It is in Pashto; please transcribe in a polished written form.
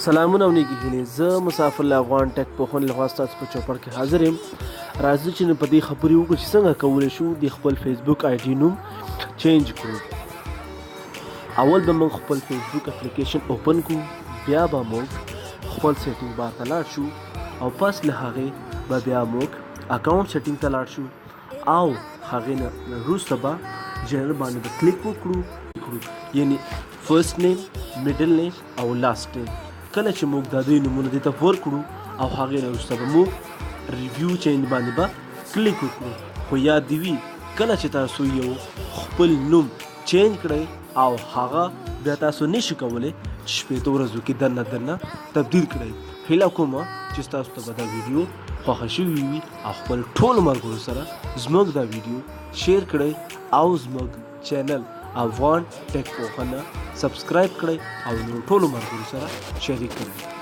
سلامونه او نیکې هیلې. زه مسافر له افغان ټیک پوهنې لخوا ستاسو په چوپړ کې حاضر یم. راځئ چې نن په دې خبرې وکړو چې څنګه کولی شو د خپل فیسبوک آی ډي نوم چینج کړو. اول به موږ خپل فیسبوک اپلیکیشن اوپن کړو، بیا به موږ خپل سیټینګ بار ته لاړ شو او پس له هغې به بیا موږ اکاونټ سیټینګ ته لاړ شو او هغې نه وروسته به جنرال باندې به کلیک وکړو، یعنی فرست نیم، میډل نیم او لاست نیم. کله چې موږ دا دوی نومونه دې ته ورکړو او هغې نه وروسته به موږ ریویو چینج باندې به کلیک وکړو. خو یاد دې وي کله چې تاسو یو خپل نوم چینج کړئ او هغه بیا تاسو نشئ کولی چې 60 ورځو کې دننه دننه تبدیل کړئ. هیله کوم چې ستاسو ته به دا ویډیو خوښه شوې وي او خپل ټولو ملګرو سره زموږ دا ویډیو شیر کړئ او زموږ چینل افغان ټیک پوهنه سبسکرایب کړئ او نور ټولو ملګرو سره شریک کړئ.